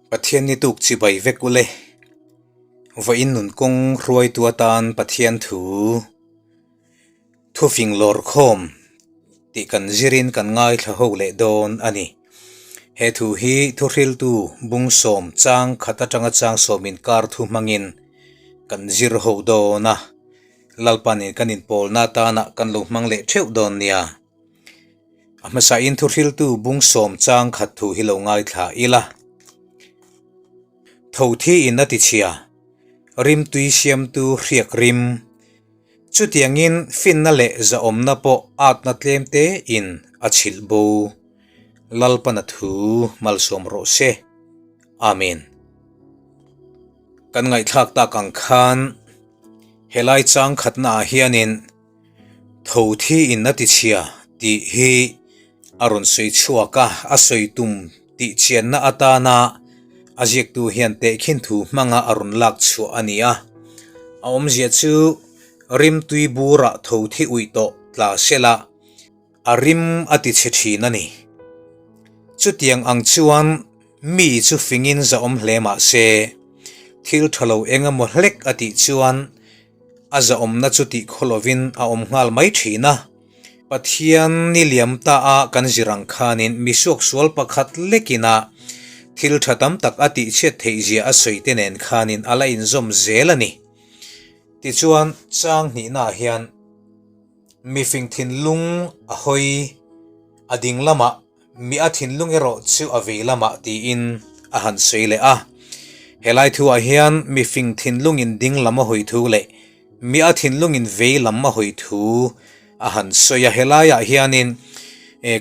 Pathian ni tuk chibai vek ule. Vawiin nun kawng hruaitu atan Pathian thu thufing lawr khawm tih kan zirin kan ngaithla ho leh dawn a ni. He thu hi thuhriltu bungsawm chang khat atanga chang sawm inkar thu hmangin kan zir ho dawn a. Lalpanin kan inpawlna atana kan lo hmang leh theuh dawn nia. A hmasain thuhriltu bungsawm chang khat thu hi lo ngaithla ila. Tho thi in a ti chhia, rimtui siamtu hriak rim. Chutiangin finna leh zahawmna pawh atna tlem te in a chhilh bo. Lalpana thu malsawm rawh se. Amen. Kan ngaihthlak tak ang khan helai chang khatna ah hianin tho thi in a ti chhia tih hi a rawn sawi chhuak a, a sawi tum tih chianna atana a ziaktu hian tehkhin thu hmanga a rawn lak chhuah a ni a. A awmzia chu rimtui burah tho thi uih tawh tla sela a rim a ti chhe thin a ni. Chutiang ang chuan mi chu fingin zahawm hle mah se, thil tha lo eng emaw hlek a tih chuan a zahawmna chu tih khaw lovin a awm nghal mai thin a. Pathian ni liam ta a kan zir ang khanin mi suaksual pakhat lekin a thil tha tam tak a tihchhiat theih zia a sawi te nen khanin a la inzawm zel a ni. Tichuan, chang hnihnaah hian mifing thinlung a hawi a ding lamah Mi a thinlung erawh chu a vei lamah tiin a han sawi leh a. Helai thuah hian mi fing thinlungin ding lam a hawi thu leh mi a thinlungin vei lam a hawi thu a han sawi a. Helaiah hianin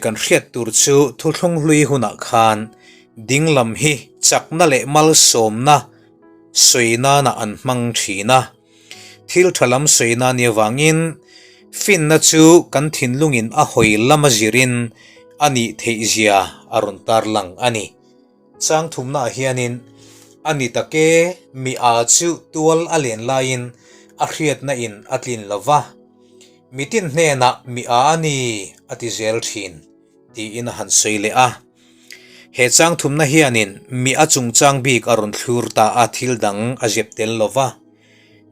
kan hriat tur chu thuthlung hlui hunah khan ding lam hi chakna leh malsawmna sawi nana an hmang thin a. Thil tha lam sawi na nia vangin finna chu kan thinlungin a hawi lama zirin a nih theih zia a rawn tarlang a ni. Chang thumnaah hianin a ni tak e, mi a chu tual a len laiin a hriatna in a tlin lo va, mitin hnenah mi a a ni a ti zel thin. Tiin a han sawi leh a. He chang thumna hianin mi a chungchang bik a rawn thlur ta a, thil dang a zep tel lo va.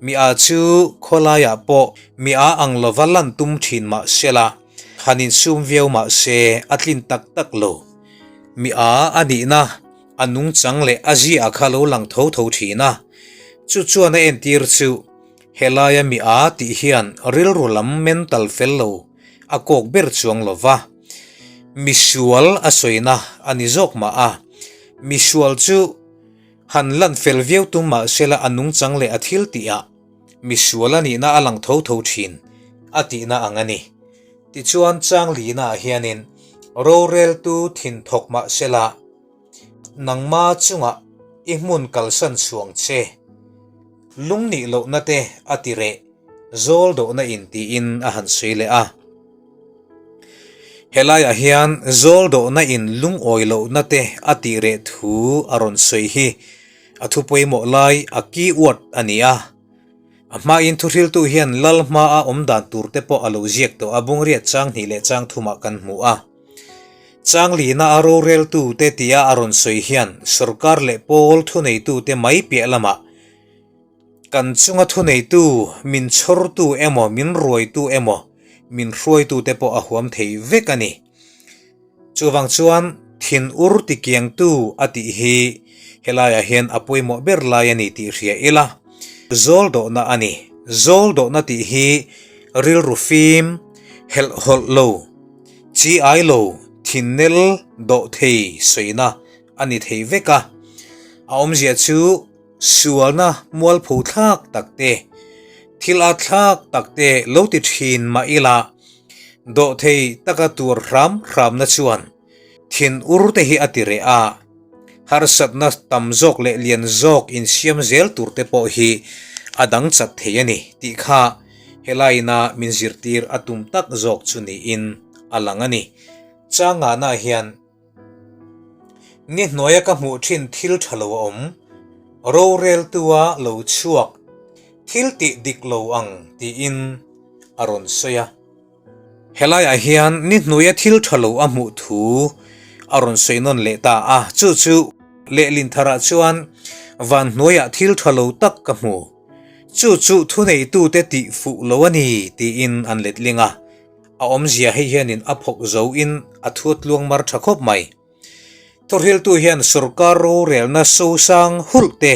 Mi a chu khawlaiah pawh mi a ang lova lan tum thin mah sela, han insum viau mah se a tlin tak tak lo. Mi a a nihna, a nungchang leh a zia kha lo lang tho tho thin a. Chu chuan a entir chu helaia mi a tih hian rilru lam mental fel lo a kawk ber chuang lo va, misual a sawina a ni zawk mah a, misual chu han lan fel viau tum mah sela a nungchang leh a thil tihah misual a nihna a lang tho tho thin a tihna ang a ni. Tichuan Changlina ah hianin roreltu thin thawk mah sela nangma chungah i hmun kalsan chhuang che lungnih lohna te a ti reh. Zawl dawhna in tiin a han sawi leh a. Helaiah hian zawl dawhna in lungawi lohna te a tih reh thu a rawn sawi hi a thu pawimawh lai a keyword a ni a. A hmain thuhriltu hian lal hmaa awm dan tur te pawh a lo ziak tawh a, bungriat chang hnih leh chang thumah kan hmu a. Changlina a roreltu te tia a rawn sawi hian sorkar leh pawl thuneitute mai piah lamah Kan chunga thuneitu, min chhawrtu emaw, min ruaitu emaw, min hruaitute pawh a huam thei vek a ni. Chuvang chuan thinur tikiangtu a tih hi helaiah hian a pawimawh ber lai a ni tih hria ila, zawl dawhna a ni. Zawl dawhna tih hi rilru fim, helhhawlh lo, chi ai lo, thinnel dawh thei sawina a ni thei vek a. A awmzia chu Sualna mualpho thlak tak te, thil at thlak tak te lo ti thin mah ila, dawhthei taka tur hram hramna chuan thin ur te hi a ti reh a, harsatna tam zawk leh lian zawk insiam zel tur te pawh hi a dang chat thei a ni tih kha helaiina min zirtir a tum tak zawk chu niin a lang a ni. Changana hian. Ni hnuaia ka hmuh thin thil tha lo a awm, roreltua lo chhuak, thil tih dik lo ang tiin a rawn sawi a. Helaiah hian ni hnuaia thil tha lo a hmuh thu a rawn sawi nawn leh ta a, chu chu. Lehlin tharah chuan van hnuaiah thil tha lo tak ka hmu. Chu chu thuneitute tih fuh lo a ni tiin an letling a. A awmzia hei hianin a phawk zo in a thu tluang mar tha khawp mai. Thuhriltu hian sorkar rorelna sosang hulh te,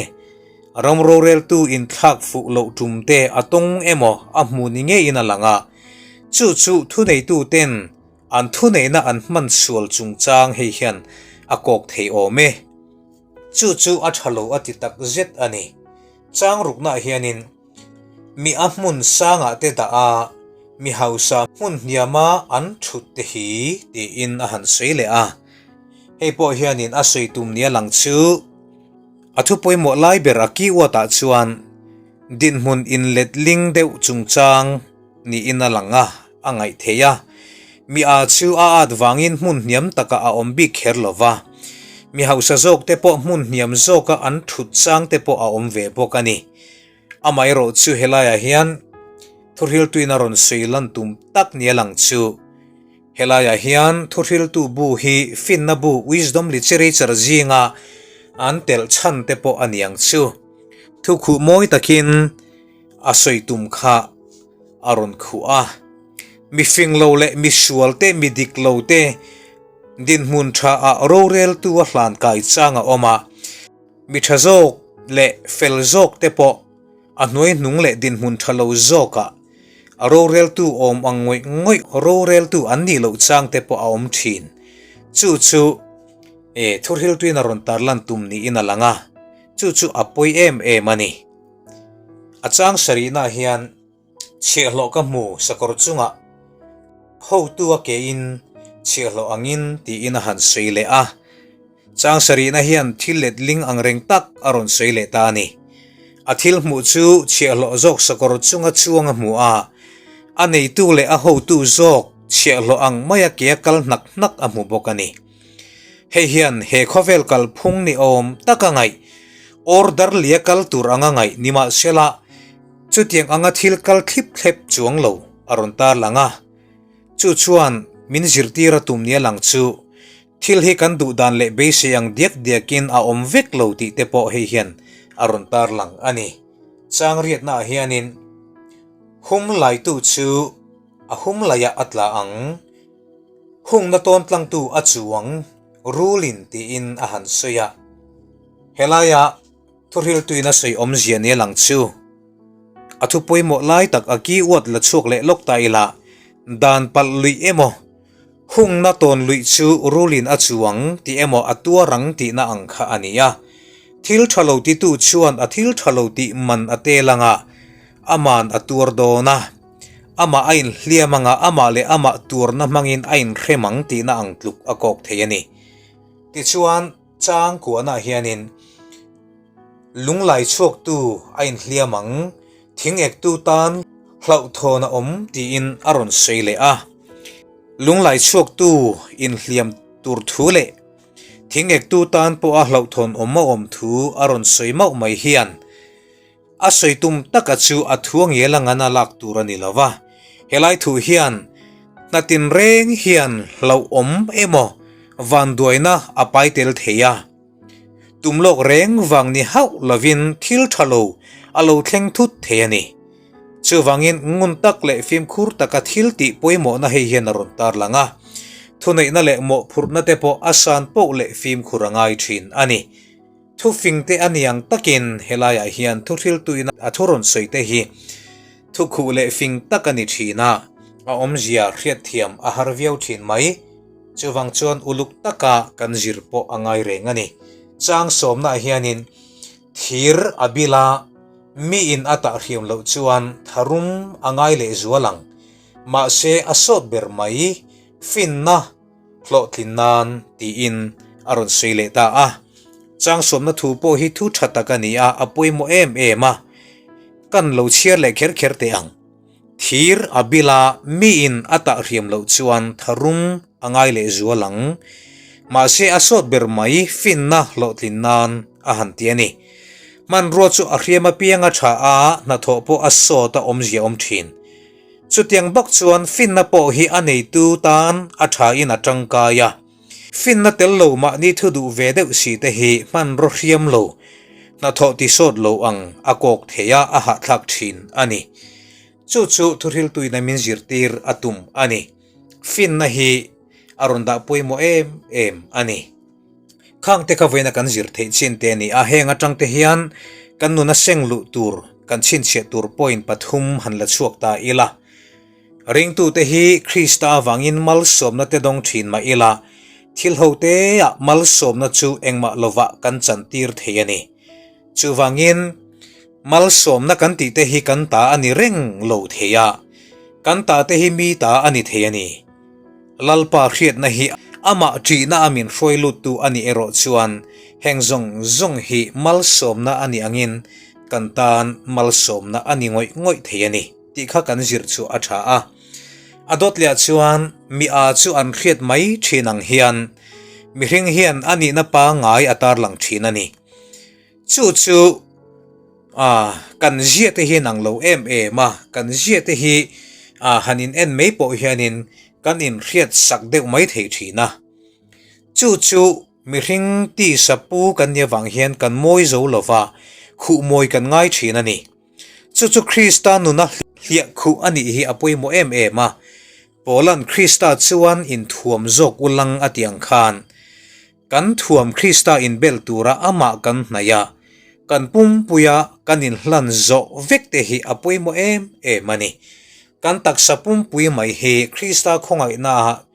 ram roreltu inthlak fuh loh tum te a tawng emaw a hmu ni ngeiin a lang a. Chu chu thuneitu ten an thuneihna an hman sual chungchang hei hian a kawk thei awm e. Chu chu a tha lo a ti tak zet a ni. Chang ruknaah hianin mi a hmun sangah te dah a, mi hausa hmun hniama an thut te hi tiin a han sawi leh a. Hei pawh hianin a sawi tum nia lang chu a thu pawimawh lai ber a keyword-ah chuan dinhmun inletling deuh chungchang niin a lang a, a ngaih theih a. Mi a chu a at vangin hmun hniam takah a awm bik kher lo va, mi hausa zawk te pawh hmun hniam zawka an thut chang te pawh a awm ve bawk a ni. Amaherawh chu helaiah hian thuhriltuin a rawn sawi lan tum tak nia lang chu helaiah hian thuhriltu bu hi finna bu wisdom literature zinga an telh chhan te pawh a niang chu. Thukhuh mawi takin a sawi tum kha a rawn khuh a. Mi fing lo leh mi sual te, mi dik lo te dinhmun tha ah roreltu a hlan kai chang a awm a. Mi tha zawk leh fel zawk te pawh a hnuai hnung leh dinhmun tha lo zawk ah a roreltu awm ang ngawih ngawih roreltu an nih loh chang te pawh a awm thin. Chu chu e thuhriltuin a rawn tarlan tum niin a lang a, chu chu a pawi em em a ni. A chang sarihnaah hian chhiahhlawh ka hmu sakawr chungah hotu a kein chhiahhlawh angin tiin a han sawi leh a. Chang sarihna hian thil letling ang reng tak a rawn sawi leh ta a ni. A thil hmuh chu chhiahhlawh zawk sakawr chunga chuang a hmu a, a neitu leh a hotu zawk chhiahhlawh ang maia ke a kal hnak hnak a hmu bawk a ni. Hei hian he khawvel kalphung ni awm taka ngaih, order lia kal tur anga ngaih ni mahsela chutiang anga thil kal thlip thlep chuang lo a rawn tarlang a. Chu chuan min zirtir a tum nia lang chu thil hi kan duh dan leh beisei ang diak diakin a awm vek lo tih te pawh hei hian a rawn tarlang a ni. Chang riatnaah hianin hum laitu chu a hum laiah a tla ang. Hungna tawn tlangtu a chuang rulin tiin a han sawi a. Helaia thuhriltuin a sawi awmzia nia lang chu a thu pawimawh lai tak a ki uat la chhuak leh lawk ta ila dan palh luih emaw hungna tawn luih chu rulin a chuang tih emaw a tuar ang tihna ang kha a ni a. Thil tha lo titu chuan a thil tha lo tih man a tel anga aman a tuar dawn a. Amah a inhliam anga amah leh amah tuarna hmangin a inhrem ang tihna ang tluk a kawk thei a ni. Tichuan, chang kuahnaah hianin lunglai chhuaktu a inhliam ang, thing ektu tan hlauhthawn a awm tiin a rawn sawi leh a. Lunglai chhuaktu inhliam tur thu leh thing ektu tan pawha hlauhthawn awm a awm thu a rawn sawi mauh mai hian, A sawi tum taka chu a thu angial angan a lak tur a ni lo va, helai thu hian hna tinreng hian hlauhawm emaw vanduaina a pai tel thei a. Tum lawk reng vang ni hauh lovin thil tha lo a lo thleng thut thei a ni. Chuvangin ngun tak leh fimkhur taka thil tih pawimawhna hei hian a rawn tarlang a, thuneihna leh mawhphurhna te pawh a san poh leh fimkhur a ngai thin a ni. Thufingte a niang takin helaiah hian thuhriltuin a thu rawn sawi te hi thukhuh leh fing tak a ni thin a, a awmzia hriatthiam a har viau thin mai. Chuvang chuan uluk taka kan zir pawh a ngai reng a ni. Chang sawmnaah hianin thir a bil a, miin a tahhriam loh chuan tharum a ngai leh zual ang. Mahse a sawt ber mai, finna. Hlawhtlin nan tiin a rawn sawi leh ta a. Changsawmna thu pawh hi thu tha tak a ni a, a pawimawh em em a. Kan lo chhiar leh kher kher teh ang. Thir a bil a, miin a tahhriam loh chuan tharum a ngai leh zual ang. Mahse a sawt ber mai finna hlawhtlin nan a han ti a ni. Hmanrua chu a hriam apiang a tha a, hnathawh pawh a sawt a awmzia awm thin. Chutiang bawk chuan finna pawh hi a neitu tan a thain a tangkai a. Finna tel lo mahni thu duh ve deuh si te hi hmanraw hriam lo, hnathawh ti sawt lo ang a kawk thei a, a hahthlak thin a ni. Chu chu thuhriltuina min zirtir a tum a ni. Finna hi a rawn dah pawimawh em em a ni. Khang te kha vawiina kan zir theih chin te a ni a, heng atang te hian kan nuna seng luh tur, kan chhinchhiah tur point pathum han la chhuak ta ila. Ringtute hi Krista avangin malsawmna te dawng thin mah ila, thil ho teah malsawmna chu engmah lovah kan chantir thei a ni. Chuvangin, malsawmna kan tih te hi kan ta a ni reng lo thei a, kan ta te hi mi ta a ni thei a ni. Lalpa hriatna hi amah ṭihna a min hruai luttu a nih erawh chuan heng zawng zawng hi malsawmna a nih angin kan tan malsawmna a ni ngawih ngawih thei a ni. Tih kha kan zir chu a tha a. A dawt leh ah chuan mi a chu an hriat mai thin ang hian mihring hian a nihna pangngai a tarlang thin a ni. Chu chu a kan zia te hian ang lo em em a, kan zia te hi a han in en mai pawh hianin kan inhriat sak deuh mai thei thin a. Chu chu mihring tisa pu kan nih avang hian kan mawi zo lova, khuh mawi kan ngai thin a ni. Chu chu Krista nuna hliah khuh a nih hi a pawimawh em em a. Paula'n Krista chuan inthuam zawk u lang a tih ang khan, kan thuam Krista inbel tura amah kan hnaih a, kan pumpuia kan inhlan zawh vek te hi a pawimawh em em a ni. Kan taksa pumpui mai hi Krista khawngaihnaah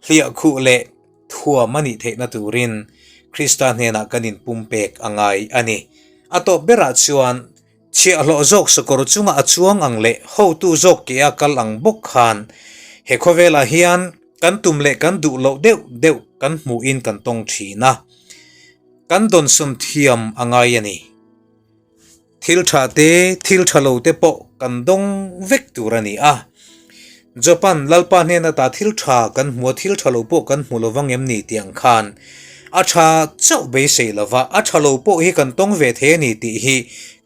hliah khuh leh thuam a nih theihna turin Krista hnenah kan inpumpek a ngai a ni. A tawp berah chuan chhiahhlawh zawk sakawr chunga a chuang ang leh hotu zawk ke a kal ang bawk khan he khawvelah hian kan tum leh kan duh loh deuh deuh kan hmuhin kan tawng thin a, kan dawnsawn thiam a ngai a ni. Thil tha te, thil tha lo te pawh kan dawng vek tur a ni a. Japan Lalpa hnen ata thil tha kan hmu a, thil tha lo pawh kan hmu lovang em ni tih ang khan a tha chauh beisei lova, a tha lo pawh hi kan tawng ve thei a ni tih hi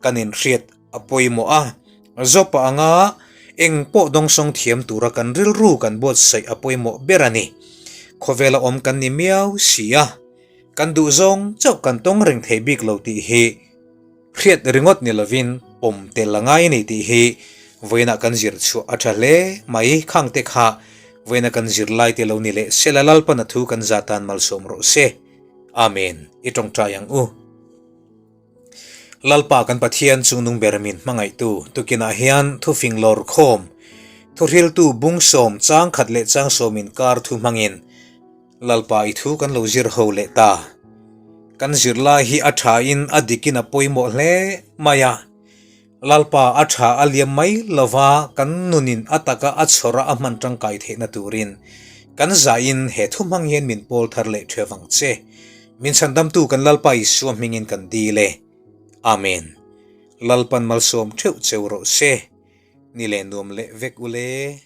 kan inhriat a pawimawh a. Jopa anga eng pawh dawngsawng thiam tura kan rilru kan buatsaih a pawimawh ber a ni. Khawvela awm kan ni miau si a, kan duhzawng chauh kan tawng reng thei bik lo tih hi Hriat ringawt ni lovin pawm tel a ngai a ni tih hi vawiinah kan zir chhuah a tha hle mai. Khang te kha vawiina kan zir lai te lo ni leh sela Lalpan a thu kan za tan malsawm rawh se. Amen. I tawngtai ang u. Lalpa kan Pathian chungnung ber min hmangaihtu tukinah hian thufing lawr khawm, thuhriltu bungsawm chang khat leh chang sawm inkar thu hmangin, Lalpa i thu kan lo zir ho leh ta. Kan zirlai hi a tha in a dik in a pawimawh hle mai a. Lalpa a tha a liam mai lova kan nun in a taka a chhawr a a hman tangkai theihna turin kan zah in he thu hmang hian min pawl thar leh theuh ang che. Min chhandamtu kan Lalpa Isua hmingin kan dil e. Amen. Lalpan malsawm theuh cheu rawh se. Ni leh nuam leh vek ule.